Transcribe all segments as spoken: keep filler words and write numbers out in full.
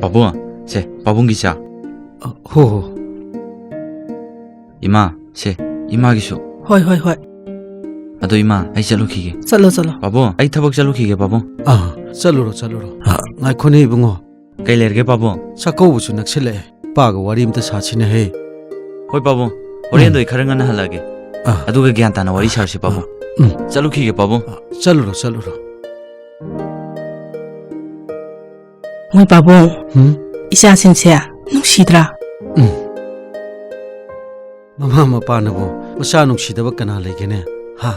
ꯄꯥꯕꯨꯡ, ꯁꯦ, ꯄꯥꯕꯨꯡꯒꯤ ꯆꯥ꯫ ꯑ, ꯍꯣ, ꯍꯣ꯫ ꯏꯃꯥ, ꯁꯦ, ꯏꯃꯥꯒꯤꯁꯨ꯫ ꯍꯣꯏ, ꯍꯣꯏ, ꯍꯣꯏ꯫ ꯑꯗꯣ ꯏꯃꯥ, ꯑꯩ ꯆꯠꯂꯨꯈꯤꯒꯦ꯫ ꯆꯠꯂꯣ, ꯆꯠꯂꯣ꯫ ꯄꯥꯕꯨꯡ, ꯑꯩ ꯊꯕꯛ ꯆꯠꯂꯨꯈꯤꯒꯦ, ꯄꯥꯕꯨꯡ꯫ ꯑꯥ, ꯆꯠꯂꯨꯔꯣ, ꯆꯠꯂꯨꯔꯣ꯫ ꯑ, ꯉꯥꯏꯈꯣꯅꯦ, ꯏꯕꯨꯡꯉꯣ꯫ ꯀꯩ ꯂꯩꯔꯒꯦ, ꯄꯥꯕꯨꯡ? ꯆꯥꯛꯀꯧꯕꯁꯨ ꯅꯛꯁꯤꯜꯂꯛꯑꯦ꯫ ꯏꯄꯥꯒ ꯋꯥꯔꯤ ꯑꯝꯇ ꯁꯥꯁꯤꯅꯦꯍꯦ꯫ ꯍꯣꯏ, ꯄꯥꯕꯨꯡ꯫ ꯍꯣꯔꯦꯟꯗꯣ ꯎꯝ꯫ ꯑꯩ ꯈꯔ ꯉꯟꯅ ꯍꯜꯂꯛꯑꯒꯦ꯫ ꯑꯥ꯫ ꯑꯗꯨꯒ ꯒ꯭ꯌꯥꯟ ꯇꯥꯅ ꯋꯥꯔꯤ ꯁꯥꯔꯁꯤ, ꯄꯥꯕꯨꯡ꯫ ꯎꯝ꯫ ꯆꯠꯂꯨꯈꯤꯒꯦ, ꯄꯥꯕꯨꯡ꯫ ꯑꯥ, ꯆꯠꯂꯨꯔꯣ, ꯆꯠꯂꯨꯔꯣ꯫ ꯃꯣꯏ ꯄꯥꯕꯨꯡ, ꯎꯝ? ꯏꯆꯥꯁꯤꯡꯁꯦ ꯅꯨꯡꯁꯤꯗ꯭ꯔꯥ? ꯎꯝ꯫ ꯃꯃꯥ ꯃꯄꯥꯅꯕꯨ ꯃꯆꯥ ꯅꯨꯡꯁꯤꯗꯕ ꯀꯅꯥ ꯂꯩꯒꯦꯅꯦ? ꯍꯥ?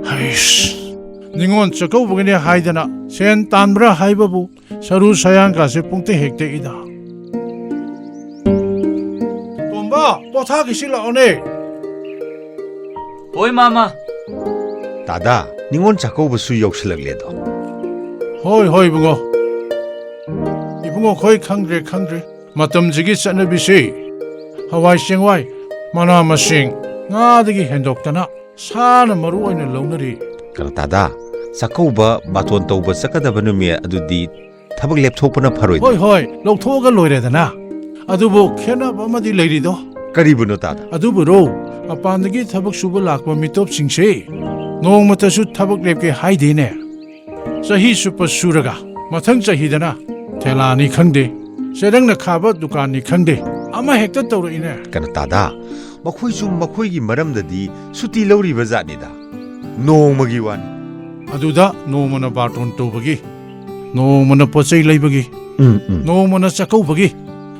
ꯍꯩꯁ, ꯅꯤꯉꯣꯜ ꯆꯥꯛꯀꯧꯕꯒꯤꯅꯦ ꯍꯥꯏꯗꯅ ꯁꯦꯟ ꯇꯥꯟꯕ꯭ꯔꯥ ꯍꯥꯏꯕꯕꯨ ꯁꯔꯨ ꯁꯌꯥꯡꯒꯁꯦ ꯄꯨꯡꯇꯦꯛ ꯍꯦꯛ ꯇꯦꯛꯏꯗ꯫ ꯇꯣꯝꯕ, ꯄꯣꯊꯥꯈꯤꯁꯤ ꯂꯥꯛꯑꯣꯅꯦ꯫ ꯍꯣꯏ, ꯃꯥꯃ꯫ ꯗꯥꯗꯥ, ꯅꯤꯉꯣꯜ ꯆꯥꯛꯀꯧꯕꯁꯨ ꯌꯧꯁꯤꯜꯂꯛꯂꯦꯗꯣ꯫ ꯍꯣꯏ, ꯍꯣꯏ, ꯏꯕꯨꯡꯉꯣ꯫ ꯏꯕꯨꯡꯉꯣ, ꯈꯣꯏ ꯈꯪꯗ꯭ꯔꯦ, ꯈꯪꯗ꯭ꯔꯦ꯫ ꯃꯇꯝꯁꯤꯒꯤ ꯆꯠꯅꯕꯤꯁꯤ ꯍꯋꯥꯏ ꯆꯦꯡꯋꯥꯏ, ꯃꯅꯥ ꯃꯁꯤꯡ, ꯉꯥꯗꯒꯤ ꯍꯦꯟꯗꯣꯛꯇꯅ ꯁꯥꯅ ꯃꯔꯨ ꯑꯣꯏꯅ ꯂꯧꯅꯔꯤ꯫ ꯀꯩꯅꯣ ꯗꯥꯗꯥ, ꯆꯥꯛꯀꯧꯕ ꯕꯥꯇꯣꯟ ꯇꯧꯕ ꯆꯠꯀꯗꯕ ꯅꯨꯃꯤꯠ ꯑꯗꯨꯗꯤ ꯊꯕꯛ ꯂꯦꯞꯊꯣꯛꯄꯅ ꯐꯔꯣꯏꯗ꯭ꯔꯣ? ꯍꯣꯏ, ꯍꯣꯏ, ꯂꯧꯊꯣꯛꯑꯒ ꯂꯣꯏꯔꯦꯗꯅ꯫ ꯑꯗꯨꯕꯨ ꯈꯦꯠꯅꯕ ꯑꯃꯗꯤ ꯂꯩꯔꯤꯗꯣ꯫ ꯀꯔꯤꯕꯨꯅꯣ ꯗꯥꯗꯥ? ꯑꯗꯨꯕꯨꯔꯣ, ꯃꯄꯥꯟꯗꯒꯤ ꯊꯕꯛ ꯁꯨꯕ ꯂꯥꯛꯄ ꯃꯤꯇꯣꯞꯁꯤꯡꯁꯦ ꯅꯣꯡꯃꯇꯁꯨ ꯊꯕꯛ ꯂꯦꯞꯀꯦ ꯍꯥꯏꯗꯦꯅꯦ꯫ ꯆꯍꯤ ꯆꯨꯞꯄ ꯁꯨꯔꯒ ꯃꯊꯪ ꯆꯍꯤꯗꯅ ꯊꯦꯂꯥꯅꯤ ꯈꯪꯗꯦ, ꯆꯦꯔꯪꯅ ꯈꯥꯕ ꯗꯨꯀꯥꯟꯅꯤ ꯈꯪꯗꯦ, ꯑꯃ ꯍꯦꯛꯇ ꯇꯧꯔꯛꯏꯅꯦ꯫ ꯀꯩꯅꯣ ꯗꯥꯗꯥ, ꯃꯈꯣꯏꯁꯨ ꯃꯈꯣꯏꯒꯤ ꯃꯔꯝꯗꯗꯤ ꯁꯨꯇꯤ ꯂꯧꯔꯤꯕ ꯖꯥꯠꯅꯤꯗ꯫ ꯅꯣꯡꯃꯒꯤ ꯋꯥꯅꯤ꯫ ꯑꯗꯨꯗ ꯅꯣꯡꯃꯅ ꯕꯥꯔꯇꯣꯟ ꯇꯧꯕꯒꯤ, ꯅꯣꯡꯃꯅ ꯄꯣꯠ ꯆꯩ ꯂꯩꯕꯒꯤ, ꯎꯝ, ꯎꯝ꯫ ꯅꯣꯡꯃꯅ ꯆꯥꯛꯀꯧꯕꯒꯤ,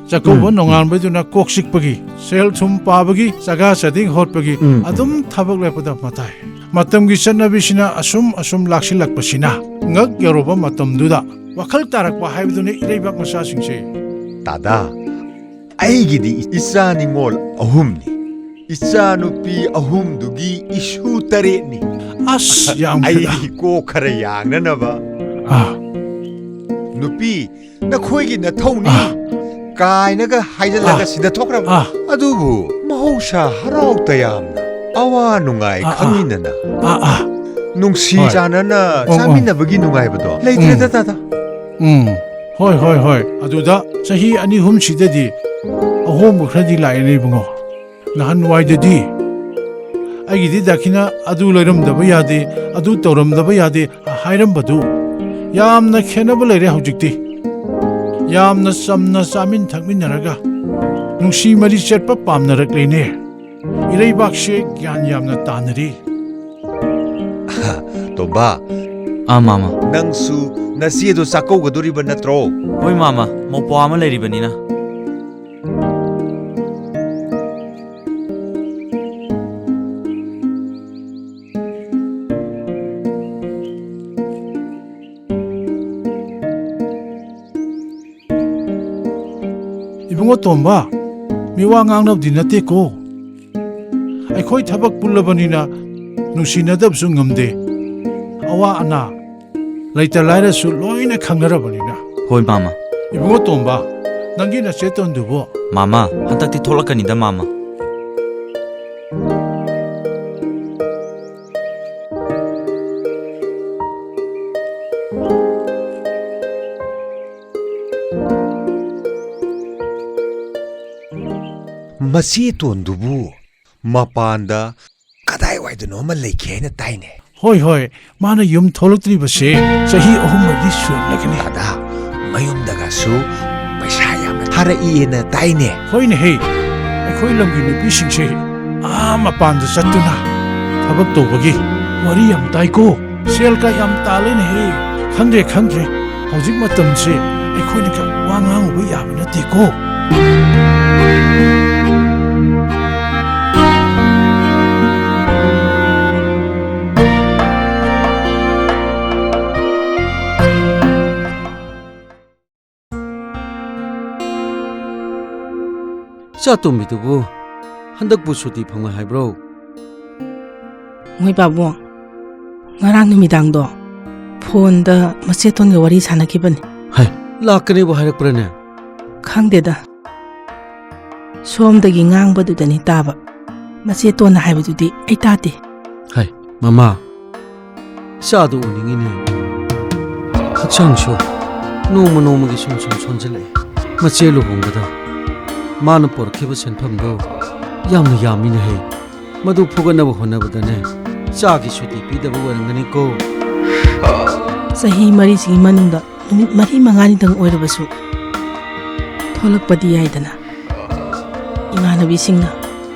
ꯆꯥꯛꯀꯧꯕ ꯎꯝ, ꯎꯝ꯫ ꯅꯣꯡꯉꯥꯟꯕꯗꯨꯅ ꯀꯣꯛ ꯆꯤꯛꯄꯒꯤ, ꯁꯦꯜ ꯊꯨꯝ ꯄꯥꯕꯒꯤ, ꯆꯒꯥ ꯆꯥꯗꯤꯡ ꯍꯣꯠꯄꯒꯤ, ꯎꯝ, ꯎꯝ꯫ ꯑꯗꯨꯝ ꯊꯕꯛ ꯂꯦꯞꯄꯗ ꯃꯇꯥꯏ꯫ ꯃꯇꯝꯒꯤ ꯆꯠꯅꯕꯤꯁꯤꯅ ꯑꯁꯨꯝ ꯑꯁꯨꯝ ꯂꯥꯛꯁꯤꯜꯂꯛꯄꯁꯤꯅ ꯉꯛ ꯌꯧꯔꯕ ꯃꯇꯝꯗꯨꯗ ꯋꯥꯈꯜ ꯇꯥꯔꯛꯄ ꯍꯥꯏꯕꯗꯨꯅꯤ ꯏꯔꯩꯕꯥꯛ ꯃꯆꯥꯁꯤꯡꯁꯦ꯫ ꯑꯗꯥ, ꯑꯩꯒꯤꯗꯤ ꯏꯆꯥ ꯅꯤꯉꯣꯜ ꯑꯍꯨꯝꯅꯤ꯫ ꯏꯆꯥꯅꯨꯄꯤ ꯑꯍꯨꯝꯗꯨꯒꯤ ꯏꯁꯨ ꯇꯔꯦꯠꯅꯤ꯫ ꯑꯁ, ꯌꯥꯝꯈ꯭ꯔꯦꯗ꯫ ꯑꯩꯗꯤ ꯀꯣꯛ ꯈꯔ ꯌꯥꯡꯅꯅꯕ꯫ ꯑꯥ꯫ "ꯅꯨꯄꯤ, ꯅꯈꯣꯏꯒꯤ ꯅꯊꯧꯅꯤ" ꯑꯥ꯫ ꯀꯥꯏꯅꯒ ꯍꯥꯏꯖꯜꯂꯒ ꯑꯥ꯫ ꯁꯤꯗ ꯊꯣꯛꯈ꯭ꯔꯕ꯫ ꯑꯥ꯫ ꯑꯗꯨꯕꯨ ꯃꯍꯧꯁꯥ ꯍꯔꯥꯎ ꯇꯌꯥꯝꯅ, ꯑꯋꯥ ꯅꯨꯡꯉꯥꯏ ꯑꯥ, ꯑꯥ꯫ ꯈꯪꯃꯤꯟꯅꯅ, ꯑꯥ, ꯑꯥ꯫ ꯅꯨꯡꯁꯤ ꯍꯣꯏ꯫ ꯆꯥꯟꯅꯅ ꯑꯣ, ꯑꯣ꯫ ꯆꯥꯃꯤꯟꯅꯕꯒꯤ ꯅꯨꯡꯉꯥꯏꯕꯗꯣ ꯂꯩꯇ꯭ꯔꯦꯗ, ꯎꯝ꯫ ꯇꯥꯗ꯫ ꯎꯝ꯫ ꯍꯣꯏ, ꯍꯣꯏ, ꯍꯣꯏ꯫ ꯑꯗꯨꯗ ꯆꯍꯤ ꯑꯅꯤ ꯑꯍꯨꯝꯁꯤꯗꯗꯤ ꯑꯍꯣꯡꯕ ꯈꯔꯗꯤ ꯂꯥꯛꯑꯦꯅꯦ, ꯏꯕꯨꯡꯉꯣ꯫ ꯅꯍꯥꯟꯋꯥꯏꯗꯗꯤ ꯑꯩꯒꯤꯗꯤ ꯗꯈꯤꯅ ꯑꯗꯨ ꯂꯩꯔꯝꯗꯕ ꯌꯥꯗꯦ, ꯑꯗꯨ ꯇꯧꯔꯝꯗꯕ ꯌꯥꯗꯦ ꯍꯥꯏꯔꯝꯕꯗꯨ ꯌꯥꯝꯅ ꯈꯦꯠꯅꯕ ꯂꯩꯔꯦ ꯍꯧꯖꯤꯛꯇꯤ꯫ ꯌꯥꯝꯅ ꯆꯝꯅ ꯆꯥꯃꯤꯟ ꯊꯛꯃꯤꯟꯅꯔꯒ ꯅꯨꯡꯁꯤ ꯃꯔꯤ ꯆꯠꯄ ꯄꯥꯝꯅꯔꯛꯂꯦꯅꯦ꯫ ꯏꯔꯩꯕꯥꯛꯁꯦ ꯒ꯭ꯌꯥꯟ ꯌꯥꯝꯅ ꯇꯥꯅꯔꯤ꯫ ꯇꯣꯝꯕ꯫ ꯑꯥ, ꯃꯥꯃ꯫ ꯅꯪꯁꯨ ꯅꯆꯦꯗꯣ ꯆꯥꯛꯀꯧꯒꯗꯣꯔꯤꯕ ꯅꯠꯇ꯭ꯔꯣ? ꯍꯣꯏ, ꯃꯥꯃ, ꯃꯧꯄ꯭ꯋꯥ ꯑꯃ ꯂꯩꯔꯤꯕꯅꯤꯅ꯫ ꯏꯕꯨꯡꯉꯣ ꯇꯣꯝꯕ, ꯃꯤꯋꯥ ꯉꯥꯡꯅꯕꯗꯤ ꯅꯠꯇꯦꯀꯣ꯫ ꯑꯩꯈꯣꯏ ꯊꯕꯛ ꯄꯨꯜꯂꯕꯅꯤꯅ ꯅꯨꯡꯁꯤꯅꯗꯕꯁꯨ ꯉꯝꯗꯦ꯫ ꯑꯋꯥ ꯑꯅꯥ, ꯂꯩꯇ ꯂꯥꯏꯔꯁꯨ ꯂꯣꯏꯅ ꯈꯪꯅꯔꯕꯅꯤꯅ꯫ ꯍꯣꯏ, ꯃꯥꯃ꯫ ꯏꯕꯨꯡꯉꯣ ꯇꯣꯝꯕ, ꯅꯪꯒꯤ ꯅꯆꯦꯇꯣꯟꯗꯨꯕꯨ? ꯃꯥꯃ, ꯍꯟꯗꯛꯇꯤ ꯊꯣꯛꯂꯛꯀꯅꯤꯗ, ꯃꯥꯃ꯫ ꯃꯆꯦꯇꯣꯟꯗꯨꯕꯨ ꯃꯄꯥꯟꯗ ꯀꯗꯥꯏꯋꯥꯏꯗꯅꯣ ꯑꯃ ꯂꯩꯈꯤ ꯍꯥꯏꯅ ꯇꯥꯏꯅꯦ꯫ ꯍꯣꯏ, ꯍꯣꯏ, ꯃꯥꯅ ꯌꯨꯝ ꯊꯣꯛꯂꯛꯇ꯭ꯔꯤꯕꯁꯦ ꯆꯍꯤ ꯑꯍꯨꯝ ꯃꯔꯤ ꯁꯨꯔꯝꯂꯒꯅꯤ꯫ ꯗꯥꯗꯥ, ꯃꯌꯨꯝꯗꯒꯁꯨ ꯄꯩꯁꯥ ꯌꯥꯝꯅ ꯊꯥꯔꯛꯏꯅ ꯇꯥꯏꯅꯦ꯫ ꯍꯣꯏꯅꯦꯍꯦ, ꯑꯩꯈꯣꯏ ꯂꯝꯒꯤ ꯅꯨꯄꯤꯁꯤꯡꯁꯦ ꯑꯥ ꯃꯄꯥꯟꯗ ꯆꯠꯇꯨꯅ ꯊꯕꯛ ꯇꯧꯕꯒꯤ ꯋꯥꯔꯤ ꯌꯥꯝ ꯇꯥꯏꯀꯣ꯫ ꯁꯦꯜꯒ ꯌꯥꯝ ꯇꯥꯜꯂꯦꯅꯦꯍꯦ꯫ ꯈꯪꯗ꯭ꯔꯦ, ꯈꯪꯗ꯭ꯔꯦ, ꯍꯧꯖꯤꯛ ꯃꯇꯝꯁꯦ ꯑꯩꯈꯣꯏꯅꯒ ꯋꯥ ꯉꯥꯡꯉꯨꯕ ꯌꯥꯕ ꯅꯠꯇꯦꯀꯣ꯫ ꯏꯆꯥ ꯇꯣꯝꯕꯤꯗꯨꯕꯨ ꯍꯟꯗꯛꯄꯨ ꯁꯨꯇꯤ ꯐꯪꯉꯣꯏ ꯍꯥꯏꯕ꯭ꯔꯣ? ꯃꯣꯏ ꯄꯥꯕꯨꯡ, ꯉꯔꯥꯡ ꯅꯨꯃꯤꯗꯥꯡꯗꯣ ꯐꯣꯟꯗ ꯃꯆꯦꯇꯣꯟꯒ ꯋꯥꯔꯤ ꯁꯥꯟꯅꯈꯤꯕꯅꯤ꯫ ꯍꯥꯏ, ꯂꯥꯛꯀꯅꯤꯕꯨ ꯍꯥꯏꯔꯛꯄ꯭ꯔꯅꯦ? ꯈꯪꯗꯦꯗ, ꯁꯣꯝꯗꯒꯤ ꯉꯥꯡꯕꯗꯨꯗꯅꯤ ꯇꯥꯕ, ꯃꯆꯦꯇꯣꯟꯅ ꯍꯥꯏꯕꯗꯨꯗꯤ ꯑꯩ ꯇꯥꯗꯦ꯫ ꯍꯥꯏ, ꯃꯃꯥ, ꯏꯆꯥꯗꯨ ꯎꯅꯤꯡꯉꯤꯅꯦ꯫ ꯍꯛꯆꯥꯡꯁꯨ ꯅꯣꯡꯃ ꯅꯣꯡꯃꯒꯤ ꯁꯨꯝ ꯁꯨꯝ ꯁꯣꯟꯖꯜꯂꯛꯑꯦ꯫ ꯃꯆꯦ ꯂꯨꯍꯣꯡꯕꯗ ꯃꯥꯅ ꯄꯨꯔꯛꯈꯤꯕ ꯁꯦꯟꯐꯝꯗꯣ ꯌꯥꯝꯅ ꯌꯥꯝꯃꯤꯅꯦꯍꯦ꯫ ꯃꯗꯨ ꯐꯨꯒꯠꯅꯕ ꯍꯣꯠꯅꯕꯗꯅꯦ ꯏꯆꯥꯒꯤ ꯁꯨꯇꯤ ꯄꯤꯗꯕ ꯑꯣꯏꯔꯝꯒꯅꯤꯀꯣ꯫ ꯆꯍꯤ ꯃꯔꯤꯁꯤꯒꯤ ꯃꯅꯨꯡꯗ ꯅꯨꯃꯤꯠ ꯃꯔꯤ ꯃꯉꯥꯅꯤꯗꯪ ꯑꯣꯏꯔꯕꯁꯨ ꯊꯣꯛꯂꯛꯄꯗꯤ ꯌꯥꯏꯗꯅ꯫ ꯏꯃꯥꯟꯅꯕꯤꯁꯤꯡꯅ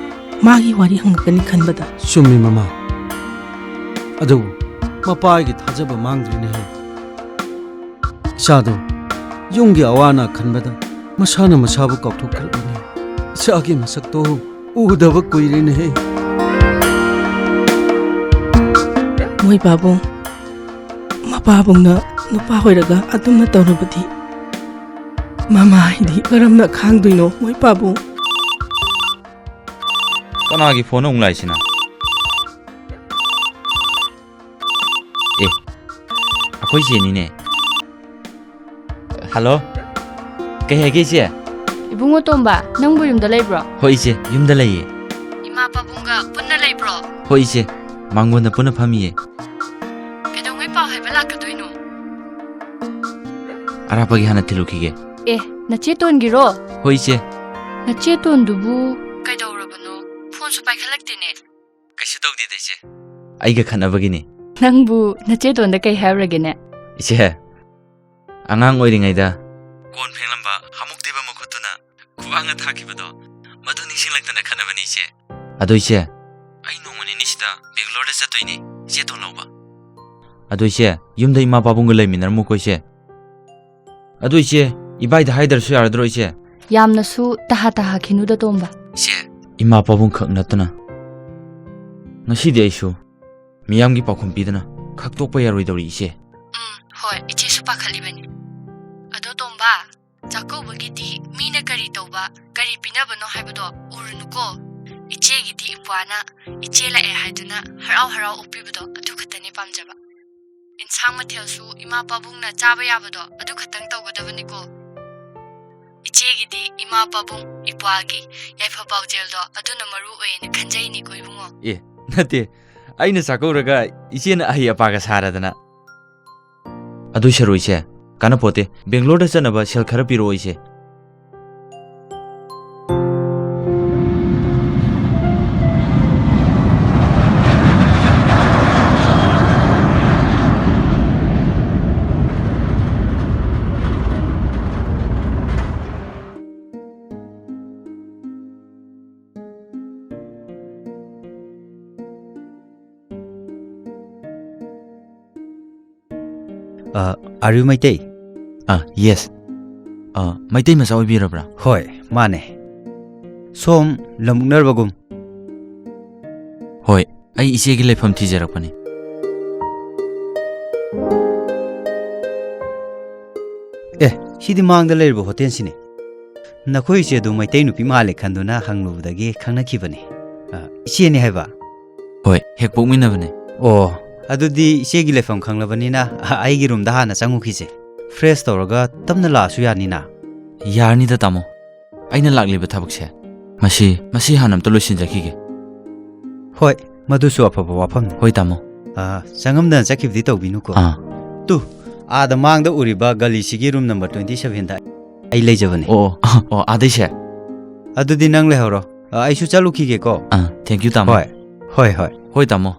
ꯃꯥꯒꯤ ꯋꯥꯔꯤ ꯍꯪꯉꯛꯀꯅꯤ ꯈꯟꯕꯗ꯫ ꯆꯨꯝꯃꯤ ꯃꯃꯥ, ꯑꯗꯨꯕꯨ ꯃꯄꯥꯒꯤ ꯊꯥꯖꯕ ꯃꯥꯡꯗ꯭ꯔꯤꯅꯦꯍꯦ꯫ ꯏꯆꯥꯗꯣ ꯌꯨꯝꯒꯤ ꯑꯋꯥ ꯑꯅꯥ ꯈꯟꯕꯗ ꯃꯁꯥꯅ ꯃꯁꯥꯕꯨ ꯀꯥꯎꯊꯣꯛꯈ꯭ꯔꯕꯅꯤ꯫ ꯏꯆꯥꯒꯤ ꯃꯁꯛꯇꯣ ꯎꯗꯕ ꯀꯨꯏꯔꯦꯅꯦꯍꯦ꯫ ꯃꯣꯏ ꯄꯥꯕꯨꯡ, ꯃꯄꯥꯕꯨꯡꯅ ꯅꯨꯄꯥ ꯑꯣꯏꯔꯒ ꯑꯗꯨꯝꯅ ꯇꯧꯔꯕꯗꯤ ꯃꯃꯥ ꯍꯥꯏꯗꯤ ꯀꯔꯝꯅ ꯈꯥꯡꯗꯣꯏꯅꯣ, ꯃꯣꯏ ꯄꯥꯕꯨꯡ? ꯀꯅꯥꯒꯤ ꯐꯣꯟ ꯑꯃꯨꯛ ꯂꯥꯛꯏꯁꯤꯅ? ꯑꯦ, ꯑꯩꯈꯣꯏ ꯆꯦꯅꯤꯅꯦ꯫ ꯍꯜꯂꯣ, ꯀꯩ ꯍꯥꯏꯒꯦ ꯏꯆꯦ? ꯏꯕꯨꯡꯉꯣ ꯇꯣꯝꯕ, ꯅꯪꯕꯨ ꯌꯨꯝꯗ ꯂꯩꯕ꯭ꯔꯣ? ꯍꯣꯏ ꯏꯆꯦ, ꯌꯨꯝꯗ ꯂꯩꯌꯦ꯫ ꯏꯃꯥ ꯄꯥꯕꯨꯡꯒ ꯄꯨꯟꯅ ꯂꯩꯕ꯭ꯔꯣ? ꯍꯣꯏ ꯏꯆꯦ, ꯃꯥꯡꯒꯣꯟꯗ ꯄꯨꯟꯅ ꯐꯝꯃꯤꯌꯦ꯫ ꯀꯩꯗꯧꯉꯩ ꯄꯥꯎ ꯍꯥꯏꯕ ꯂꯥꯛꯀꯗꯣꯏꯅꯣ? ꯑꯔꯥꯞꯄꯒꯤ ꯍꯥꯟꯅ ꯊꯤꯜꯂꯨꯈꯤꯒꯦ꯫ ꯑꯦ, ꯅꯆꯦ ꯇꯣꯟꯒꯤꯔꯣ? ꯍꯣꯏ ꯏꯆꯦ꯫ ꯅꯆꯦ ꯇꯣꯟꯗꯨꯕꯨ ꯀꯩꯗꯧꯔꯕꯅꯣ? ꯐꯣꯟꯁꯨ ꯄꯥꯏꯈꯠꯂꯛꯇꯦꯅꯦ꯫ ꯀꯩꯁꯨ ꯇꯧꯗꯦꯗ ꯏꯆꯦ꯫ ꯑꯩꯒ ꯈꯠꯅꯕꯒꯤꯅꯤ꯫ ꯅꯪꯕꯨ ꯅꯆꯦ ꯇꯣꯟꯗ ꯀꯩ ꯍꯥꯏꯔꯨꯔꯒꯦꯅꯦ? ꯏꯆꯦ, ꯑꯉꯥꯡ ꯑꯣꯏꯔꯤꯉꯩꯗ ꯀꯣꯟ ꯐꯦꯡꯂꯝꯕ ꯍꯥꯃꯨꯛ ꯇꯦꯕ ꯃꯈꯨꯠꯇꯨꯅ ꯈꯨꯕꯥꯛꯅ ꯊꯥꯈꯤꯕꯗꯣ, ꯃꯗꯨ ꯅꯤꯡꯁꯤꯡꯂꯛꯇꯅ ꯈꯠꯅꯕꯅꯤ ꯏꯆꯦ꯫ ꯑꯗꯣ ꯏꯆꯦ, ꯑꯩ ꯅꯣꯡꯃ ꯅꯤꯅꯤꯁꯤꯗ ꯕꯦꯡꯒ꯭ꯂꯣꯔꯗ ꯆꯠꯇꯣꯏꯅꯦ ꯏꯆꯦ ꯇꯣꯟ ꯂꯧꯕ꯫ ꯑꯗꯣ ꯏꯆꯦ, ꯌꯨꯝꯗ ꯏꯃꯥ ꯄꯥꯕꯨꯡꯒ ꯂꯩꯃꯤꯟꯅꯔꯝꯃꯨꯀꯣ ꯏꯆꯦ꯫ ꯑꯗꯨ ꯏꯆꯦ, ꯏꯕꯥꯏꯗ ꯍꯥꯏꯗ꯭ꯔꯁꯨ ꯌꯥꯔꯗ꯭ꯔꯣ ꯏꯆꯦ? ꯌꯥꯝꯅꯁꯨ ꯇꯍꯥ ꯇꯍꯥ ꯈꯤꯅꯨꯗ ꯇꯣꯝꯕ꯫ ꯏꯆꯦ, ꯏꯃꯥ ꯄꯥꯕꯨꯡ ꯈꯛ ꯅꯠꯇꯅ ꯉꯁꯤꯗꯤ ꯑꯩꯁꯨ ꯃꯤꯌꯥꯝꯒꯤ ꯄꯥꯎꯈꯨꯝ ꯄꯤꯗꯅ ꯈꯛꯇꯣꯛꯄ ꯌꯥꯔꯣꯏꯗꯧꯔꯤ ꯏꯆꯦ꯫ ꯎꯝ, ꯍꯣꯏ, ꯏꯆꯦꯁꯨ ꯄꯥꯈꯠꯂꯤꯕꯅꯤ꯫ ꯑꯗꯣ ꯇꯣꯝꯕ, ꯆꯥꯛꯀꯧꯕꯒꯤꯗꯤ ꯃꯤꯅ ꯀꯔꯤ ꯇꯧꯕ, ꯀꯔꯤ ꯄꯤꯅꯕꯅꯣ ꯍꯥꯏꯕꯗꯣ ꯎꯔꯨꯅꯨꯀꯣ꯫ ꯏꯆꯦꯒꯤꯗꯤ ꯏꯄ꯭ꯋꯥꯅ ꯏꯆꯦ ꯂꯥꯛꯑꯦ ꯍꯥꯏꯗꯨꯅ ꯍꯔꯥꯎ ꯍꯔꯥꯎ ꯑꯣꯛꯄꯤꯕꯗꯣ ꯑꯗꯨ ꯈꯛꯇꯅꯤ ꯄꯥꯝꯖꯕ꯫ ꯏꯟꯁꯥꯡ ꯃꯊꯦꯜꯁꯨ ꯏꯃꯥ ꯄꯥꯕꯨꯡꯅ ꯆꯥꯕ ꯌꯥꯕꯗꯣ ꯑꯗꯨ ꯈꯛꯇꯪ ꯇꯧꯒꯗꯕꯅꯤꯀꯣ꯫ ꯏꯆꯦꯒꯤꯗꯤ ꯏꯃꯥ ꯄꯥꯕꯨꯡ ꯏꯄ꯭ꯋꯥꯒꯤ ꯌꯥꯏꯐ ꯄꯥꯎꯖꯦꯜꯗꯣ ꯑꯗꯨꯅ ꯃꯔꯨ ꯑꯣꯏꯌꯦꯅ ꯈꯟꯖꯩꯅꯤꯀꯣ ꯏꯕꯨꯡꯉꯣ꯫ ꯑꯦ, ꯅꯠꯇꯦ, ꯑꯩꯅ ꯆꯥꯛꯀꯧꯔꯒ ꯏꯆꯦꯅ ꯑꯍꯩ ꯑꯄꯥꯒ ꯁꯥꯔꯗꯅ꯫ ꯑꯗꯨꯏ ꯁꯔꯨꯛ ꯏꯆꯦ, ꯀꯥꯟꯅꯄꯣꯠꯇꯦ, ꯕꯦꯡꯒ꯭ꯂꯣꯔꯗ ꯆꯠꯅꯕ ꯁꯦꯜ ꯈꯔ ꯄꯤꯔꯛꯑꯣ ꯏꯆꯦ꯫ ꯑ, are you ꯃꯩꯇꯩ? ꯑ, yes. ꯑ, ꯃꯩꯇꯩ ꯃꯆꯥ ꯑꯣꯏꯕꯤꯔꯕ꯭ꯔꯥ? ꯍꯣꯏ, ꯃꯥꯅꯦ꯫ ꯁꯣꯝ ꯂꯝ ꯃꯨꯛꯅꯔꯕꯒꯨꯝ? ꯍꯣꯏ, ꯑꯩ ꯏꯆꯦꯒꯤ ꯂꯩꯐꯝ ꯊꯤꯖꯔꯛꯄꯅꯤ꯫ ꯑꯦ, ꯁꯤꯗꯤ ꯃꯥꯡꯗ ꯂꯩꯔꯤꯕ ꯍꯣꯇꯦꯜꯁꯤꯅꯦ꯫ ꯅꯈꯣꯏ ꯏꯆꯦꯗꯨ ꯃꯩꯇꯩ ꯅꯨꯄꯤ ꯃꯥꯜꯂꯦ ꯈꯟꯗꯨꯅ ꯍꯪꯂꯨꯕꯗꯒꯤ ꯈꯪꯅꯈꯤꯕꯅꯤ꯫ ꯑ, ꯏꯆꯦꯅꯤ ꯍꯥꯏꯕ? ꯍꯣꯏ, ꯍꯦꯛ ꯄꯣꯛꯃꯤꯟꯅꯕꯅꯦ꯫ ꯑꯣ, ꯑꯗꯨꯗꯤ ꯏꯆꯦꯒꯤ ꯂꯩꯐꯝ ꯈꯪꯂꯕꯅꯤꯅ, ꯑ, ꯑꯩꯒꯤ ꯔꯨꯝꯗ ꯍꯥꯟꯅ ꯆꯪꯉꯨꯈꯤꯁꯦ꯫ ꯐ꯭ꯔꯦꯁ ꯇꯧꯔꯒ ꯇꯞꯅ ꯂꯥꯛꯑꯁꯨ ꯌꯥꯅꯤꯅ? ꯌꯥꯔꯅꯤꯗ, ꯇꯥꯃꯣ꯫ ꯑꯩꯅ ꯂꯥꯛꯂꯤꯕ ꯊꯕꯛꯁꯦ, ꯃꯁꯤ, ꯃꯁꯤ ꯍꯥꯟꯅ ꯑꯝꯇ ꯂꯣꯏꯁꯤꯟꯖꯈꯤꯒꯦ꯫ ꯍꯣꯏ, ꯃꯗꯨꯁꯨ ꯑꯐꯕ ꯋꯥꯐꯝꯅꯤ꯫ ꯍꯣꯏ, ꯇꯥꯃꯣ꯫ ꯑ, ꯆꯪꯉꯝꯗꯅ ꯆꯠꯈꯤꯕꯗꯤ ꯇꯧꯕꯤꯅꯨꯀꯣ꯫ ꯑꯥ꯫ ꯇꯨ, ꯑꯥꯗ ꯃꯥꯡꯗ ꯎꯔꯤꯕ ꯒꯂꯤꯁꯤꯒꯤ ꯔꯨꯝ ꯅꯝꯕꯔ twenty sevenꯗ ꯑꯩ ꯂꯩꯖꯕꯅꯦ꯫ ꯑꯣ, ꯑꯣ, ꯑꯣ, ꯑꯥꯗꯩꯁꯦ? ꯑꯗꯨꯗꯤ ꯅꯪ ꯂꯩꯍꯧꯔꯣ꯫ ꯑ, ꯑꯩꯁꯨ ꯆꯠꯂꯨꯈꯤꯒꯦꯀꯣ꯫ ꯑꯥ, thank you, ꯇꯥꯃꯣ꯫ ꯍꯣꯏ, ꯍꯣꯏ, ꯍꯣꯏ꯫ ꯍꯣꯏ, ꯇꯥꯃꯣ꯫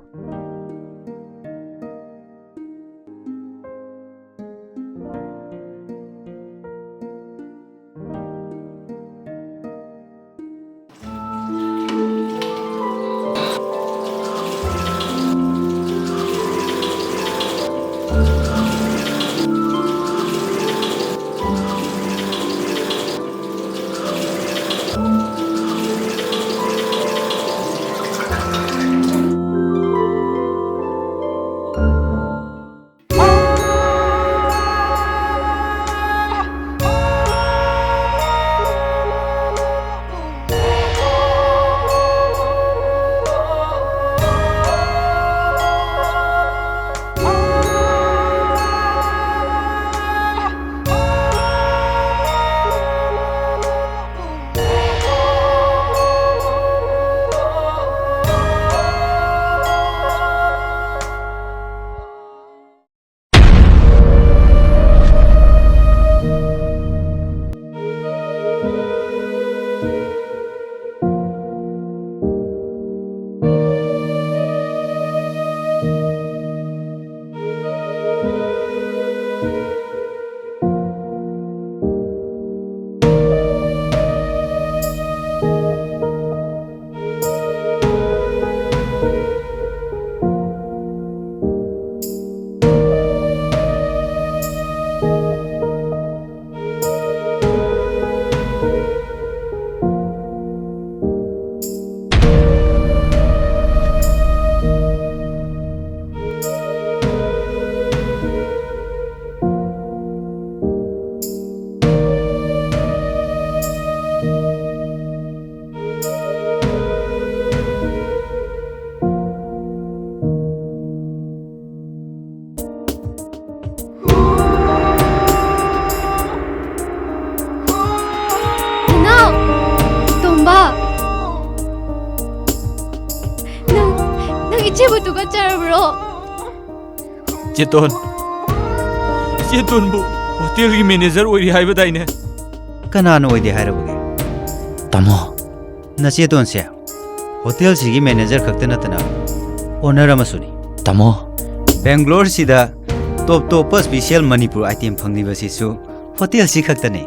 ꯑꯣ꯫ ꯆꯦꯇꯣꯟ꯫ ꯆꯦꯇꯣꯟꯕꯨ ꯍꯣꯇꯦꯜꯒꯤ ꯃꯦꯅꯦꯖꯔ ꯑꯣꯏꯔꯤ ꯍꯥꯏꯕꯗꯥꯏꯅꯦ? ꯀꯅꯥꯅ ꯑꯣꯏꯗꯦ ꯍꯥꯏꯔꯕꯒꯦ? ꯇꯥꯃꯣ꯫ ꯅꯆꯦꯇꯣꯟꯁꯦ ꯍꯣꯇꯦꯜꯁꯤꯒꯤ ꯃꯦꯅꯦꯖꯔ ꯈꯛꯇ ꯅꯠꯇꯅ ꯑꯣꯅꯔ ꯑꯃꯁꯨꯅꯤ꯫ ꯇꯥꯃꯣ꯫ ꯕꯦꯡꯒ꯭ꯂꯣꯔꯁꯤꯗ ꯇꯣꯞ ꯇꯣꯞꯄ ꯁ꯭ꯄꯤꯁꯦꯜ ꯃꯅꯤꯄꯨꯔ ꯑꯥꯏꯇꯦꯝ ꯐꯪꯂꯤꯕꯁꯤꯁꯨ ꯍꯣꯇꯦꯜꯁꯤ ꯈꯛꯇꯅꯤ꯫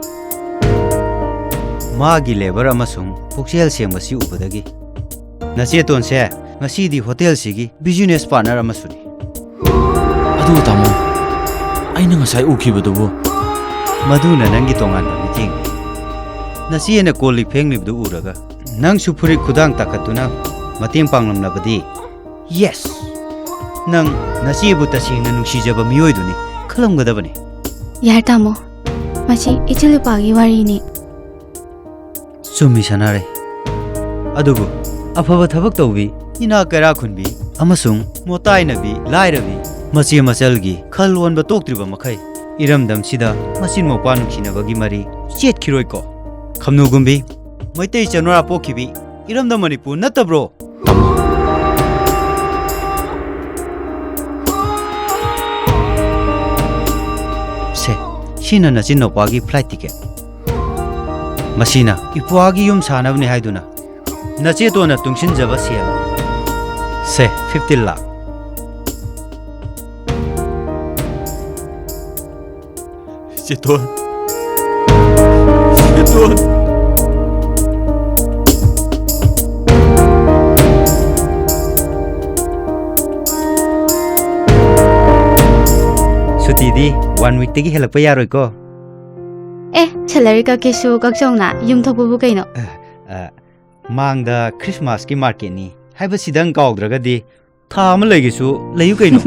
ꯃꯥꯒꯤ ꯂꯦꯕꯔ ꯑꯃꯁꯨꯡ ꯄꯨꯛꯆꯦꯜ ꯁꯦꯡꯕꯁꯤ ꯎꯕꯗꯒꯤ ꯅꯆꯦꯇꯣꯟꯁꯦ ꯉꯁꯤꯗꯤ ꯍꯣꯇꯦꯜꯁꯤꯒꯤ ꯕꯤꯖꯤꯅꯦꯁ ꯄꯥꯔꯠꯅꯔ ꯑꯃꯁꯨꯅꯤ꯫ ꯑꯗꯨ ꯇꯥꯃꯣ, ꯑꯩꯅ ꯉꯁꯥꯏ ꯎꯈꯤꯕꯗꯨꯕꯨ? ꯃꯗꯨꯅ ꯅꯪꯒꯤ ꯇꯣꯉꯥꯟꯕ ꯃꯤꯠꯌꯦꯡꯅꯤ꯫ ꯅꯆꯦꯅ ꯀꯣꯜ ꯂꯤꯛ ꯐꯦꯡꯂꯤꯕꯗꯨ ꯎꯔꯒ ꯅꯪꯁꯨ ꯐꯨꯔꯤꯠ ꯈꯨꯗꯥꯡ ꯇꯥꯈꯠꯇꯨꯅ ꯃꯇꯦꯡ ꯄꯥꯡꯂꯝꯂꯕꯗꯤ, ꯌꯦꯁ, ꯅꯪ ꯅꯆꯦꯕꯨ ꯇꯁꯦꯡꯅ ꯅꯨꯡꯁꯤꯖꯕ ꯃꯤꯑꯣꯏꯗꯨꯅꯤ ꯈꯜꯂꯝꯒꯗꯕꯅꯤ꯫ ꯌꯥꯔꯦ ꯇꯥꯃꯣ, ꯃꯁꯤ ꯏꯆꯜ ꯅꯨꯄꯥꯒꯤ ꯋꯥꯔꯤꯅꯤ꯫ ꯆꯨꯝꯃꯤ ꯁꯅꯥꯔꯩ꯫ ꯑꯗꯨꯕꯨ ꯑꯐꯕ ꯊꯕꯛ ꯇꯧꯕꯤ, ꯏꯅꯥꯛ ꯀꯩꯔꯥꯛ ꯈꯨꯟꯕꯤ ꯑꯃꯁꯨꯡ ꯃꯣꯇꯥꯏꯅꯕꯤ ꯂꯥꯏꯔꯕꯤ ꯃꯆꯦ ꯃꯆꯜꯒꯤ ꯈꯜ ꯑꯣꯟꯕ ꯇꯣꯛꯇ꯭ꯔꯤꯕ ꯃꯈꯩ ꯏꯔꯝꯗꯝꯁꯤꯗ ꯃꯆꯤꯟ ꯃꯧꯄꯥ ꯅꯨꯡꯁꯤꯅꯕꯒꯤ ꯃꯔꯤ ꯆꯦꯠꯈꯤꯔꯣꯏꯀꯣ꯫ ꯈꯝꯅꯨꯒꯨꯝꯕꯤ ꯃꯩꯇꯩ ꯆꯅꯨꯔꯥ ꯄꯣꯛꯈꯤꯕꯤ ꯏꯔꯝꯗꯝ ꯃꯅꯤꯄꯨꯔ ꯅꯠꯇꯕ꯭ꯔꯣ? ꯁꯦ, ꯁꯤꯅ ꯅꯆꯤꯟ ꯅꯨꯄꯥꯒꯤ ꯐ꯭ꯂꯥꯏꯠ ꯇꯤꯀꯦꯠ꯫ ꯃꯁꯤꯅ ꯏꯄ꯭ꯋꯥꯒꯤ ꯌꯨꯝ ꯁꯥꯅꯕꯅꯤ ꯍꯥꯏꯗꯨꯅ ꯅꯆꯦꯇꯣꯟꯅ ꯇꯨꯡꯁꯤꯟꯖꯕ ꯁꯦꯜ꯫ ꯁꯦ, ꯐꯤꯐꯇꯤꯟ ꯂꯥꯈ꯫ ꯆꯦꯇꯣꯟ꯫ ꯆꯦꯇꯣꯟ꯫ ꯁꯨꯇꯤꯗꯤ ꯋꯥꯟ ꯋꯤꯛꯇꯒꯤ ꯍꯦꯜꯂꯛꯄ ꯌꯥꯔꯣꯏꯀꯣ? ꯑꯦ, ꯁꯦꯂꯔꯤ ꯀꯛꯀꯦꯁꯨ ꯀꯛꯆꯧꯅ, ꯌꯨꯝ ꯊꯣꯛꯄꯕꯨ ꯀꯩꯅꯣ? ꯑ, ꯑ, ꯃꯥꯡꯗ ꯈ꯭ꯔꯤꯁꯃꯥꯁꯀꯤ ꯃꯥꯔꯀꯦꯠꯅꯤ ꯍꯥꯏꯕꯁꯤꯗꯪ ꯀꯥꯎꯗ꯭ꯔꯒꯗꯤ ꯊꯥ ꯑꯃ ꯂꯩꯒꯦꯁꯨ ꯂꯩꯌꯨ ꯀꯩꯅꯣ꯫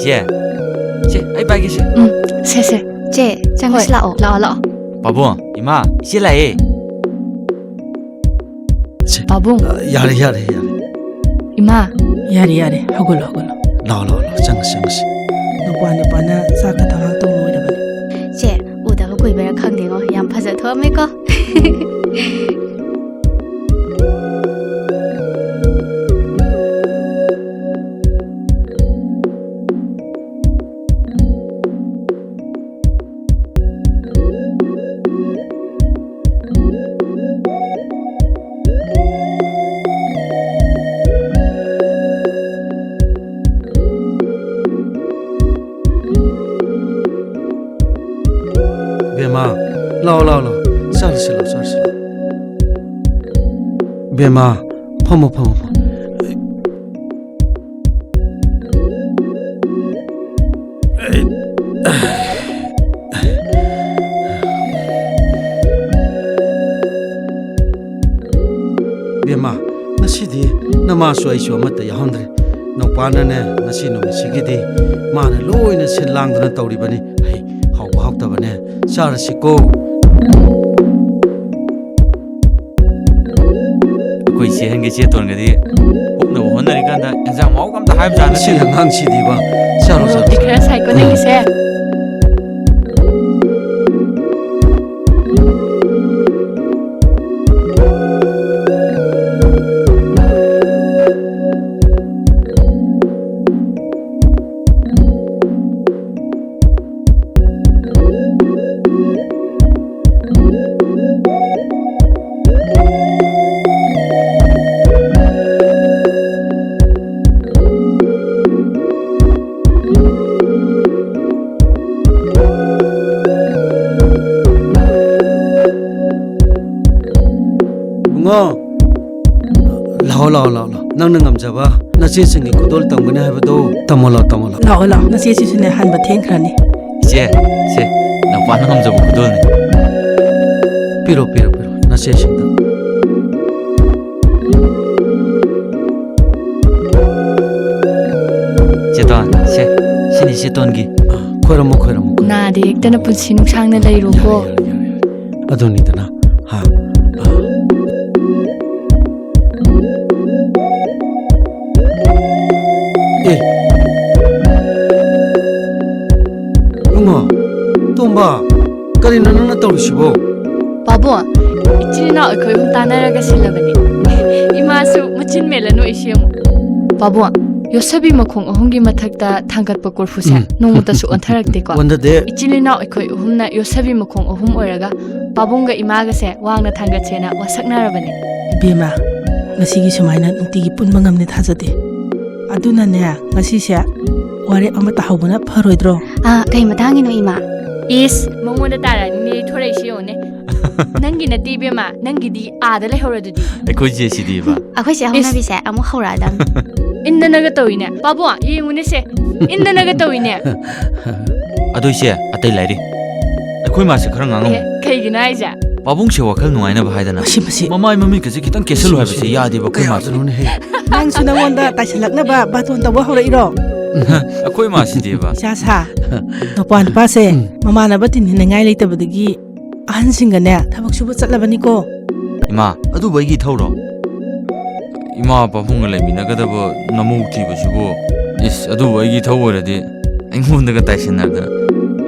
ꯏꯆꯦ, ꯁꯦ, ꯑꯩ ꯄꯥꯏꯒꯦ, ꯁꯦ꯫ ꯎꯝ, ꯁꯦ, ꯁꯦ꯫ ꯆꯦ, ꯆꯪꯉꯁꯤ ꯍꯣꯏ, ꯂꯥꯛꯑꯣ꯫ ꯂꯥꯛꯑꯣ, ꯂꯥꯛꯑꯣ꯫ ꯄꯥꯕꯨꯡ, ꯏꯃꯥ, ꯏꯆꯦ ꯂꯥꯛꯑꯦ꯫ ꯁꯦ꯫ ꯄꯥꯕꯨꯡ꯫ ꯑ, ꯌꯥꯔꯦ, ꯌꯥꯔꯦ, ꯌꯥꯔꯦ꯫ ꯏꯃꯥ꯫ ꯌꯥꯔꯦ, ꯌꯥꯔꯦ꯫ ꯍꯧꯒꯠꯂꯣ, ꯍꯧꯒꯠꯂꯣ꯫ ꯂꯥꯛꯑꯣ, ꯂꯥꯛꯑꯣ, ꯂꯥꯛꯑꯣ꯫ ꯆꯪꯉꯁꯤ, ꯆꯪꯉꯁꯤ꯫ ꯅꯨꯄꯥ ꯅꯨꯄꯥꯅ ꯆꯥꯛꯀ ꯊꯧꯔꯥꯡ ꯇꯧ ꯂꯣꯏꯔꯕꯅꯤ꯫ ꯆꯦ, ꯎꯗꯕ ꯀꯨꯏꯕꯩꯔꯥ ꯈꯪꯗꯦꯉꯣ, ꯌꯥꯝ ꯐꯖ ꯊꯣꯛꯑꯝꯃꯦꯀꯣ꯫ ꯕꯦꯝꯃ, ꯂꯥꯛꯑꯣ, ꯂꯥꯛꯑꯣ, ꯂꯥꯛꯑꯣ꯫ ꯆꯥꯔꯁꯤ ꯂꯥꯛꯑꯣ, ꯆꯥꯔꯁꯤ ꯂꯥꯛꯑꯣ꯫ ꯕꯦꯝꯃ, ꯐꯝꯃꯣ, ꯐꯝꯃꯣ, ꯐꯝꯃꯣ꯫ ꯕꯦꯝꯃ, ꯉꯁꯤꯗꯤ ꯅꯃꯥꯁꯨ ꯑꯩꯁꯨ ꯑꯃꯠꯇ ꯌꯥꯎꯍꯟꯗ꯭ꯔꯦ꯫ ꯅꯨꯄꯥꯅꯅꯦ, ꯉꯁꯤ ꯅꯨꯃꯤꯠꯁꯤꯒꯤꯗꯤ ꯃꯥꯅ ꯂꯣꯏꯅ ꯁꯤꯜ ꯂꯥꯡꯗꯅ ꯇꯧꯔꯤꯕꯅꯤ꯫ ꯍꯩ, ꯍꯥꯎꯕ ꯍꯥꯎꯇꯕꯅꯦ, ꯆꯥꯔꯁꯤꯀꯣ꯫ ꯑꯩꯈꯣꯏ ꯏꯆꯦ ꯑꯍꯟꯒ ꯏꯆꯦ ꯑꯇꯣꯟꯒꯗꯤ ꯍꯨꯞꯅꯕ ꯍꯣꯠꯅꯔꯤꯀꯥꯟꯗ ꯏꯟꯖꯥꯡ ꯃꯍꯥꯎꯒ ꯑꯝꯇ ꯍꯥꯏꯕꯖꯥꯠ ꯅꯠꯇꯦ꯫ ꯁꯤ ꯑꯉꯥꯡꯁꯤꯗꯤꯕ, ꯆꯥꯔꯣ, ꯆꯥꯔꯣ, ꯃꯣꯔꯣꯛꯇꯤ ꯆꯥꯔꯣ꯫ ꯈꯔ ꯁꯥꯏꯀꯣ ꯅꯪꯒꯤꯁꯦ꯫ ꯏꯕꯨꯡꯉꯣ, ꯂꯥꯛꯑꯣ, ꯂꯥꯛꯑꯣ, ꯂꯥꯛꯑꯣ, ꯂꯥꯛꯑꯣ꯫ ꯅꯪꯅ ꯉꯝꯖꯕ ꯅꯆꯦꯁꯤꯡꯒꯤ ꯈꯨꯗꯣꯜ ꯇꯝꯒꯅꯤ ꯍꯥꯏꯕꯗꯣ ꯇꯝꯃꯣ ꯂꯥꯛꯑꯣ, ꯇꯝꯃꯣ ꯂꯥꯛꯑꯣ꯫ ꯂꯥꯛꯑꯣ, ꯂꯥꯛꯑꯣ꯫ ꯅꯆꯦꯁꯤꯁꯨꯅꯦ ꯍꯟꯕ ꯊꯦꯡꯈ꯭ꯔꯅꯤ꯫ ꯏꯆꯦ, ꯁꯦ, ꯅꯄꯥꯅ ꯉꯝꯖꯕ ꯈꯨꯗꯣꯜꯅꯤ꯫ ꯄꯤꯔꯣ, ꯄꯤꯔꯣ, ꯄꯤꯔꯣ, ꯅꯆꯦꯁꯤꯡꯗ꯫ ꯆꯦꯇꯣꯟ, ꯁꯦ, ꯁꯤꯅꯤ ꯆꯦꯇꯣꯟꯒꯤ꯫ ꯈꯣꯏꯔꯝꯃꯣ, ꯈꯣꯏꯔꯝꯃꯣ, ꯈꯣꯏꯔꯝꯃꯣ꯫ ꯅꯥꯗ ꯌꯦꯛꯇꯅ ꯄꯨꯟꯁꯤ ꯅꯨꯡꯁꯥꯡꯅ ꯂꯩꯔꯣꯀꯣ꯫ ꯌꯥꯔꯦ, ꯌꯥꯔꯦ, ꯌꯥꯔꯦ, ꯌꯥꯔꯦ꯫ ꯑꯗꯨꯅꯤꯗꯅ, ꯍꯥ? ꯑꯦ꯫ ꯏꯃꯥ, ꯇꯣꯝꯕ, ꯀꯔꯤꯅꯣ ꯅꯪꯅ ꯇꯧꯔꯤꯁꯤꯕꯣ? ꯄꯥꯕꯨꯡ, ꯏꯆꯤꯜ ꯏꯅꯥꯎ ꯑꯩꯈꯣꯏ ꯑꯍꯨꯝ ꯇꯥꯟꯅꯔꯒ ꯁꯤꯜꯂꯕꯅꯤ꯫ ꯏꯃꯥꯁꯨ ꯃꯆꯤꯟ ꯃꯦꯜꯂ ꯅꯣꯛꯏꯁꯤ ꯌꯦꯡꯉꯨ꯫ ꯄꯥꯕꯨꯡ, ꯌꯣꯠꯁꯕꯤ ꯃꯈꯣꯡ ꯑꯍꯨꯝꯒꯤ ꯃꯊꯛꯇ ꯊꯥꯡꯒꯠꯄ ꯀꯣꯔꯐꯨꯁꯦ ꯎꯝ꯫ ꯅꯣꯡꯃꯇꯁꯨ ꯑꯣꯟꯊꯔꯛꯇꯦꯀꯣ꯫ ꯑꯣꯟꯊꯗꯦ꯫ ꯏꯆꯤꯜ ꯏꯅꯥꯎ ꯑꯩꯈꯣꯏ ꯑꯍꯨꯝꯅ ꯌꯣꯠꯁꯕꯤ ꯃꯈꯣꯡ ꯑꯍꯨꯝ ꯑꯣꯏꯔꯒ ꯄꯥꯕꯨꯡꯒ ꯏꯃꯥꯒꯁꯦ ꯋꯥꯡꯅ ꯊꯥꯡꯒꯠꯁꯦꯅ ꯋꯥꯁꯛꯅꯔꯕꯅꯦ꯫ ꯏꯕꯦꯝꯃ, ꯉꯁꯤꯒꯤ ꯁꯨꯃꯥꯏꯅ ꯅꯨꯡꯇꯤꯒꯤ ꯄꯨꯟꯕ ꯉꯝꯅꯤ ꯊꯥꯖꯗꯦ꯫ ꯑꯗꯨꯅꯅꯦ, ꯉꯁꯤꯁꯦ ꯋꯥꯔꯦꯞ ꯑꯃ ꯇꯥꯍꯧꯕꯅ ꯐꯔꯣꯏꯗ꯭ꯔꯣ? ꯑꯥ, ꯀꯩ ꯃꯇꯥꯡꯒꯤꯅꯣ, ꯏꯃꯥ? ꯏꯁ, ꯃꯉꯣꯟꯗ ꯇꯥꯔꯛꯑꯅꯤꯅꯦ, ꯊꯣꯔꯛꯏꯁꯤ ꯌꯦꯡꯉꯨꯅꯦ꯫ ꯅꯪꯒꯤ ꯅꯠꯇꯦ ꯏꯕꯦꯝꯃ, ꯅꯪꯒꯤꯗꯤ ꯑꯥꯗ ꯂꯩꯍꯧꯔꯗꯨꯗꯤ꯫ ꯑꯩꯈꯣꯏ ꯆꯦ ꯁꯤꯗꯤꯕ꯫ ꯑꯩꯈꯣꯏ ꯆꯦ ꯏꯁ꯫ ꯍꯧꯅꯕꯤꯁꯦ ꯑꯃꯨꯛ ꯍꯧꯔꯛꯑꯗꯝꯅꯤ꯫ ꯏꯟꯗꯅꯒ ꯇꯧꯏꯅꯦ꯫ ꯄꯥꯕꯨꯡ, ꯌꯦꯡꯉꯨꯅꯦꯁꯦ꯫ ꯏꯟꯗꯅꯒ ꯇꯧꯏꯅꯦ꯫ ꯑꯗꯣ ꯏꯆꯦ, ꯑꯇꯩ ꯂꯥꯏꯔꯤ꯫ ꯑꯩꯈꯣꯏ ꯃꯥꯁꯦ ꯈꯔ ꯉꯥꯡꯉꯝꯃꯨ꯫ ꯑꯦ, ꯀꯩꯒꯤꯅꯣ ꯍꯥꯏꯁꯦ? ꯄꯥꯕꯨꯡꯁꯦ ꯋꯥꯈꯜ ꯅꯨꯡꯉꯥꯏꯅꯕ ꯍꯥꯏꯗꯅ꯫ ꯃꯁꯤ, ꯃꯁꯤ꯫ ꯃꯃꯥꯏ ꯃꯃꯤꯠꯀꯁꯦ ꯈꯤꯇꯪ ꯀꯦꯁꯜꯂꯨ ꯍꯥꯏꯕꯁꯦ ꯌꯥꯗꯦꯕ ꯑꯩꯈꯣꯏ ꯃꯥꯁꯦ꯫ ꯀꯌꯥꯗꯅꯣꯅꯦꯍꯦ? ꯅꯪꯁꯨ ꯅꯪꯉꯣꯟꯗ ꯇꯥꯏꯁꯜꯂꯛꯅꯕ ꯕꯥꯇꯣꯟ ꯇꯧꯕ ꯍꯧꯔꯛꯏꯔꯣ? ꯑꯩꯈꯣꯏ ꯃꯥꯁꯤꯗꯤꯕ꯫ ꯏꯆꯥ ꯁꯥ, ꯅꯨꯄꯥ ꯅꯨꯄꯥꯁꯦ ꯎꯝ꯫ ꯃꯃꯥꯟꯅꯕ ꯇꯤꯟꯅꯅꯤꯡꯉꯥꯏ ꯂꯩꯇꯕꯗꯒꯤ ꯑꯍꯟꯁꯤꯡꯒꯅꯦ ꯊꯕꯛ ꯁꯨꯕ ꯆꯠꯂꯕꯅꯤꯀꯣ꯫ ꯏꯃꯥ, ꯑꯗꯨꯕꯨ ꯑꯩꯒꯤ ꯏꯊꯧꯔꯣ? ꯏꯃꯥ ꯄꯥꯕꯨꯡꯒ ꯂꯩꯃꯤꯟꯅꯒꯗꯕ ꯅꯃꯧ ꯊꯤꯕꯁꯤꯕꯨ꯫ ꯏꯁ, ꯑꯗꯨꯕꯨ ꯑꯩꯒꯤ ꯏꯊꯧ ꯑꯣꯏꯔꯗꯤ ꯑꯩꯉꯣꯟꯗꯒ ꯇꯥꯏꯁꯤꯟꯅꯗꯅ꯫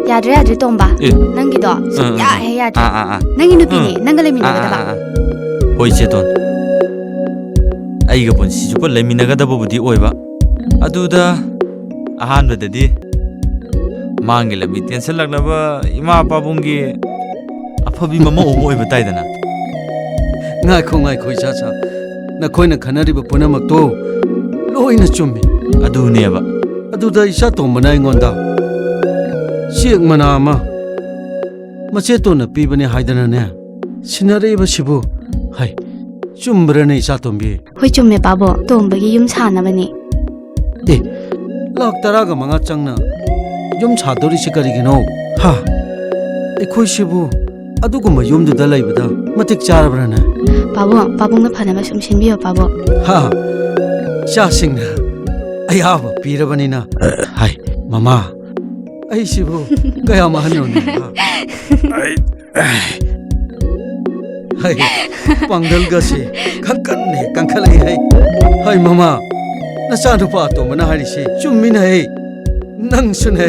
ꯌꯥꯗ꯭ꯔꯦ, ꯌꯥꯗ꯭ꯔꯦ, ꯇꯣꯝꯕ꯫ ꯑꯦ꯫ ꯅꯪꯒꯤꯗꯣ ꯑ, ꯑ, ꯁꯨꯡꯌꯥ ꯑ꯫ ꯍꯦꯛ ꯌꯥꯗ꯭ꯔꯦ꯫ ꯑ, ꯑ, ꯑ꯫ ꯅꯪꯒꯤ ꯅꯨꯄꯤꯅꯦ, ꯑ꯫ ꯅꯪꯒ ꯂꯩꯃꯤꯟꯅꯒꯗꯕ꯫ ꯑ, ꯑ, ꯑ, ꯑ꯫ ꯍꯣꯏ, ꯏꯆꯦꯇꯣꯟ꯫ ꯑꯩꯒ ꯄꯨꯟꯁꯤ ꯆꯨꯞꯄ ꯂꯩꯃꯤꯟꯅꯒꯗꯕꯕꯨꯗꯤ ꯑꯣꯏꯕ꯫ ꯑꯗꯨꯗ ꯑꯍꯥꯟꯕꯗꯗꯤ ꯃꯥꯡꯒꯤ ꯂꯝꯕꯤ ꯇꯦꯟꯁꯤꯜꯂꯛꯅꯕ ꯏꯃꯥ ꯄꯥꯕꯨꯡꯒꯤ ꯑꯐꯕꯤ ꯃꯃꯧ ꯑꯃ ꯑꯣꯏꯕ ꯇꯥꯏꯗꯅ꯫ ꯉꯥꯏꯈꯣ, ꯉꯥꯏꯈꯣ, ꯏꯆꯥ ꯁꯥ꯫ ꯅꯈꯣꯏꯅ ꯈꯟꯅꯔꯤꯕ ꯄꯨꯝꯅꯃꯛꯇꯣ ꯂꯣꯏꯅ ꯆꯨꯝꯃꯤ꯫ ꯑꯗꯨꯅꯦꯕ꯫ ꯑꯗꯨꯗ ꯏꯆꯥ ꯇꯣꯝꯕꯅ ꯑꯩꯉꯣꯟꯗ ꯆꯦꯛ ꯃꯅꯥ ꯑꯃ ꯃꯆꯦꯇꯣꯟꯅ ꯄꯤꯕꯅꯦ ꯍꯥꯏꯗꯅꯅꯦ ꯁꯤꯟꯅꯔꯛꯏꯕꯁꯤꯕꯨ꯫ ꯍꯥꯏ, ꯆꯨꯝꯕ꯭ꯔꯅꯦ, ꯏꯆꯥ ꯇꯣꯝꯕꯤ? ꯍꯣꯏ, ꯆꯨꯝꯃꯦ, ꯄꯥꯕꯣ꯫ ꯇꯣꯝꯕꯒꯤ ꯌꯨꯝ ꯁꯥꯅꯕꯅꯦ꯫ ꯑꯦ, ꯂꯥꯛ ꯇꯔꯥꯒ ꯃꯉꯥ ꯆꯪꯅ ꯌꯨꯝ ꯁꯥꯗꯣꯔꯤꯁꯤ ꯀꯔꯤꯒꯤꯅꯣ? ꯍꯥ? ꯑꯩꯈꯣꯏꯁꯤꯕꯨ ꯑꯗꯨꯒꯨꯝꯕ ꯌꯨꯝꯗꯨꯗ ꯂꯩꯕꯗ ꯃꯇꯤꯛ ꯆꯥꯔꯕ꯭ꯔꯅꯦ? ꯄꯥꯕꯣ, ꯄꯥꯕꯨꯡꯅ ꯐꯅꯕ ꯁꯨꯝ ꯁꯤꯟꯕꯤꯌꯣ, ꯄꯥꯕꯣ꯫ ꯍꯥ? ꯏꯆꯥꯁꯤꯡꯅ ꯑꯌꯥꯕ ꯄꯤꯔꯕꯅꯤꯅ꯫ ꯍꯥꯏ, ꯃꯃꯥ, ꯑꯩꯁꯤꯕꯨ ꯀꯌꯥꯝ ꯑꯍꯟꯅꯣꯅꯦ? ꯑꯩ, ꯍꯩ, ꯄꯥꯡꯒꯜꯒꯁꯦ ꯈꯪꯀꯟꯅ ꯍꯦꯛ ꯀꯟꯈꯠꯂꯛꯏ꯫ ꯍꯩ, ꯍꯩ, ꯃꯃꯥ, ꯅꯆꯥꯅꯨꯄꯥ ꯑꯇꯣꯝꯕꯅ ꯍꯥꯏꯔꯤꯁꯤ ꯆꯨꯝꯃꯤꯅꯦ꯫ ꯍꯩ, ꯅꯪꯁꯨꯅꯦ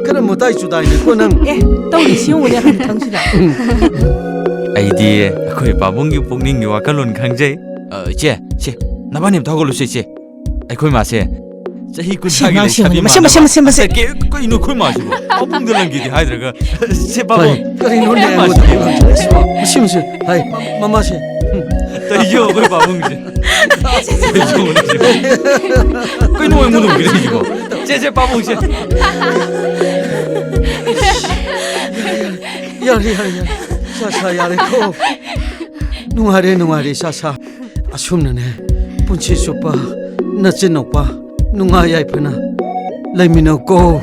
ꯈꯔ ꯃꯇꯥꯏ ꯆꯨꯗꯥꯏꯅꯦꯀꯣ ꯅꯪ꯫ ꯑꯦ, ꯇꯧꯔꯤꯁꯤ ꯌꯦꯡꯉꯨꯅꯦ, ꯍꯧꯖꯤꯛ ꯊꯪꯁꯤꯗ꯫ ꯑꯩꯗꯤ ꯑꯩꯈꯣꯏ ꯄꯥꯕꯨꯡꯒꯤ ꯄꯨꯛꯅꯤꯡꯒꯤ ꯋꯥꯈꯜꯂꯣꯟ ꯈꯪꯖꯩ꯫ ꯑ, ꯏꯆꯦ, ꯁꯦ, ꯅꯕꯥꯅꯤ ꯑꯝꯇ ꯍꯧꯒꯠꯂꯨꯁꯦ, ꯏꯆꯦ꯫ ꯑꯩꯈꯣꯏ ꯃꯥꯁꯦ ꯆꯍꯤ ꯀꯨꯟꯊ꯭ꯔꯥꯒꯤ ꯁꯤ ꯃꯥ, ꯂꯩꯁꯥꯕꯤ ꯁꯤ ꯃꯥ, ꯃꯥꯟꯅꯕ꯫ ꯁꯤ ꯃꯥ, ꯁꯤ ꯃꯥ꯫ ꯅꯠꯇꯦ, ꯀꯩ-, ꯀꯩꯅꯣ ꯑꯩꯈꯣꯏ ꯃꯥꯁꯤꯕꯣ? ꯄꯥꯕꯨꯡꯗ ꯂꯪꯒꯦꯗꯤ ꯍꯥꯏꯗ꯭ꯔꯒ꯫ ꯁꯦ, ꯄꯥꯕꯨꯡ꯫ ꯍꯣꯏ, ꯀꯔꯤꯅꯣꯅꯦ ꯑꯩꯈꯣꯏ ꯃꯥꯁꯤꯕꯣ? ꯑꯩꯉꯣꯟꯗ ꯃꯁꯤ, ꯃꯁꯤ, ꯃꯁꯤ꯫ ꯍꯥꯏ, ꯃ-, ꯃꯃꯥꯁꯦ꯫ ꯎꯝ꯫ ꯇꯩꯖꯧ ꯑꯩꯈꯣꯏ ꯄꯥꯕꯨꯡꯁꯦ꯫ ꯇꯩꯖꯧ ꯃꯁꯤ꯫ ꯀꯩꯅꯣ ꯑꯩꯉꯣꯟꯗ ꯑꯃꯨꯛ ꯄꯤꯔꯛꯏꯁꯤꯕꯣ? ꯁꯦ, ꯁꯦ, ꯄꯥꯕꯨꯡꯁꯦ꯫ ꯌꯥꯔꯦ, ꯌꯥꯔꯦ, ꯌꯥꯔꯦ꯫ ꯁꯥ, ꯁꯥ, ꯌꯥꯔꯦꯀꯣ꯫ ꯅꯨꯡꯉꯥꯏꯔꯦ, ꯅꯨꯡꯉꯥꯏꯔꯦ, ꯁꯥ, ꯁꯥ꯫ ꯑꯁꯨꯝꯅꯅꯦ ꯄꯨꯟꯁꯤ ꯆꯨꯞꯄ ꯅꯆꯤꯟ ꯅꯨꯄꯥ ꯅꯨꯡꯉꯥꯏ ꯌꯥꯏꯐꯅ ꯂꯩꯃꯤꯟꯅꯧꯀꯣ꯫